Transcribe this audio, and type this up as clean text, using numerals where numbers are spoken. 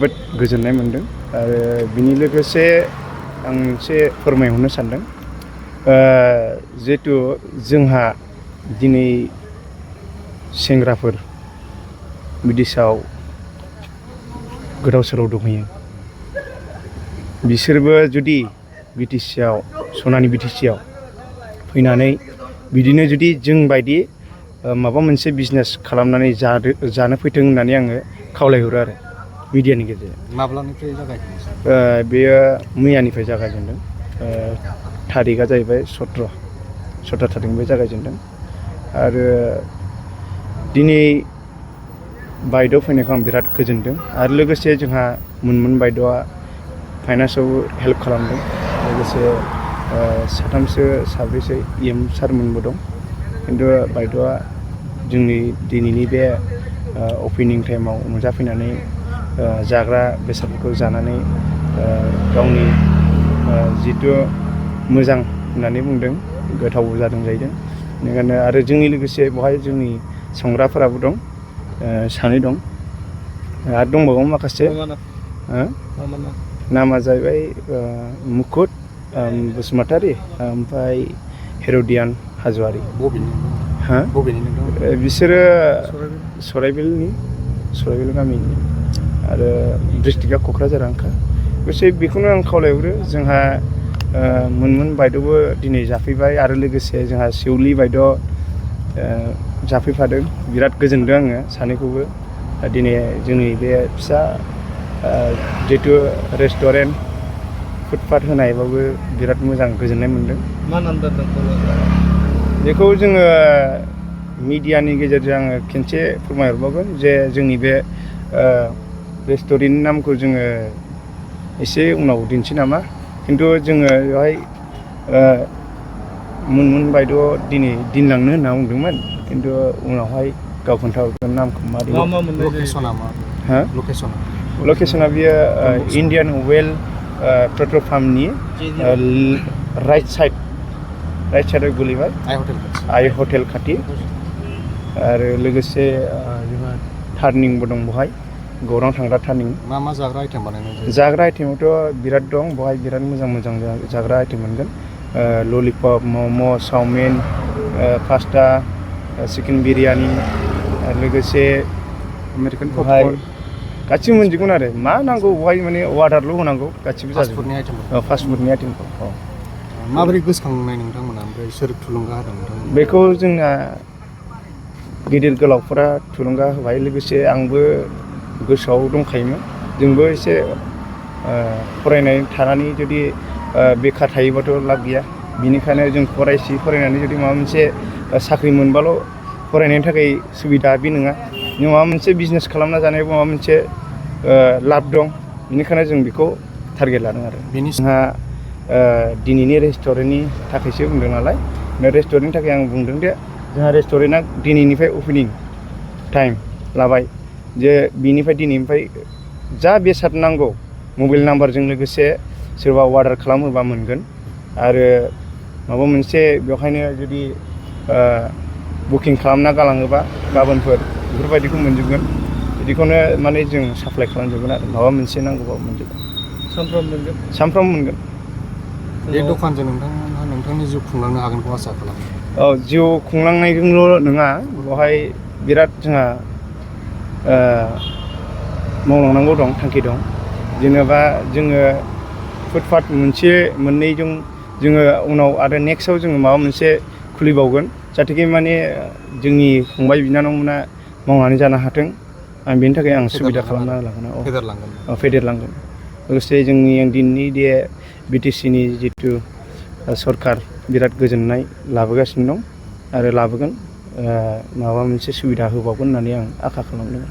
जोबोद गोजोननाय मोनदों आरो बिनि लोगोसे आं मोनसे फोरमायहरनो सानदों जिहेथु जोंहा दिनै सेंग्राफोर बिदेशआव गोदाव सोराव दंहैयो बिसोरबो जुदि बिटिसिआव सनानि बिटिसिआव फैनानै बिदिनो जुदि जोंबायदि माबा मोनसे बिजनेस खालामनानै जानो फैथों होननानै आङो खावलायहरो आरो मिडियानि गेजेरजों। माब्लानिफ्राय जागायदों? बेयो मैयानिफ्राय जागायजेनदों। थारिखआ जाहैबाय 17 थारिखनिफ्राय जागायजेनदों आरो दिनै बायद' फैनायखौ आं बिराद गोजोनदों आरो लोगोसे जोंहा मोनमोन बायद'आ फाइनान्सआव हेल्प खालामदों लोगोसे साथामसो साब्रैसो EM सारमोनबो दं खिन्थु बायद'आ जोंनि दिनैनि बे अपेनिं टाइमाव नुजाफैनानै जाग्रा बेसादफोरखौ जानानै गावनि जिथु मोजां होननानै बुंदों गोथावबो जादों जाहैदों बेनिखायनो आरो जोंनि लोगोसे बेवहाय जोंनि संग्राफोराबो दं सानै दं आरो दंबावो माखासे नामा जाहैबाय मुकुट बसुमतारी ओमफ्राय हेर'डियान हाज'वारि। बिसोरो सराइबिल गामिनि आरो डिस्ट्रिक्टआ क'क्राझारानोखा लोगोसे बेखौनो आं खावलायहरो जोंहा मोनमोन बायद'बो दिनै जाफैबाय आरो लोगोसे जोंहा सेउलि बायद' जाफैफादों बिराद गोजोनदों आङो सानैखौबो दिनै जोंनि बे फिसा जितु रेस्टुरेन्ट फुटपाथ होनायबाबो बिराद मोजां गोजोननाय मोनदों। मा नाम दोनदों बेखौ जोङो मिडियानि गेजेरजों आङो खनसे फोरमायहरबावगोन जे जोंनि बे रेस्टुरेन्टनि नामखौ जोङो एसे उनाव दिन्थि नामा खिन्थु जोङो बेवहाय मोनमोन बायद' दिनै दिनलांनो होनना बुंदोंमोन खिन्थु उनावहाय गाव खोन्थाहरगोन नामखौ लकेसना बियो इण्डियान वेल पेट्रल पाम्पनि राइट साइडआव गोलैबाय आइ हटेल खाथि आरो लोगोसे जोंहा टार्निंबो दं बेवहाय गौरां थांग्रा टार्निं। मा जाग्रा आइटेम बानायनाय जायो? जाग्रा आइटेमावथ' बिराद दं बेवहाय बिराद मोजां जाग्रा आइटेम मोनगोन ललिपप मम' चावमिन पास्ता चिकेन बिरियानि लोगोसे आमेरिकान पपकर्न गासिबो मोनजोबगोन आरो मा नांगौ बेवहाय माने अर्डारल' होनांगौ गासिबो जाजोबगोन फास्टफुडनि आइटेमखौ। माबोरै गोसोखांनाय नोंथांमोना ओमफ्राय सोर थुलुंगा होदों नोंथांमोना? बेखौ जोंना गिदिर गोलावफोरा थुलुंगा होबाय लोगोसे आंबो गोसोआव दंखायोमोन जोंबो एसे फरायनाय थानानै जुदि बेखार थायोबाथ' लाब गैया बिनिखायनो जों फरायनानै जुदि माबा मोनसे साख्रि मोनबाल' फरायनायनि थाखाय सुबिदा बे नङा माबा मोनसे बिजनेस खालामना जानायाव माबा मोनसे लाब दं बेनिखायनो जों बेखौ टारगेट लादों आरो जोंहा दिनैनि रेस्टुरेन्टनि थाखायसो बुंदों नालाय रेस्टुरेन्टनि थाखाय आं बुंदों दे जोंहा रेस्टुरेन्टआ दिनैनिफ्राय अपेनिं टाइम लाबाय जे दिनैनिफ्राय जा बेसाद नांगौ मबाइल नाम्बारजों लोगोसे सोरबा अर्डार खालामोबा मोनगोन आरो माबा मोनसे बेवहायनो जुदि बुकिं खालामना गालाङोबा गाबोनफोर बेफोरबायदिखौ मोनजोबगोन बिदिखौनो माने जों साप्लाय खालामजोबगोन आरो माबा मोनसे नांगौबा मोनजोबगोन सानफ्रामबो मोनगोन। बे दखानजों नोंथांनि जिउ खुंलांनो हागोनखौ आसा खालामो। जिउ खुंलांनायजोंल' नङा बेवहाय बिराद जोंहा मावलांनांगौ दं थांखि दं जेनेबा जोङो फुटपाथ मोनसे मोननैजों जोङो उनाव आरो नेक्स्टआव जोङो माबा मोनसे खुलिबावगोन जाहाथे माने जोंनि फंबाय बिनानावमोना मावनानै जानो हाथों आं बेनि थाखाय आं सुबिदा खालामना लागोन फेदेरलांगोन लोगोसे जोंनि दिनैनि बे बिटिसिनि जिथु सरकार बिराद गोजोननाय लाबोगासिनो दं आरो लाबोगोन माबा मोनसे सुबिदा होबावगोन होननानै आं आसा खालामदों।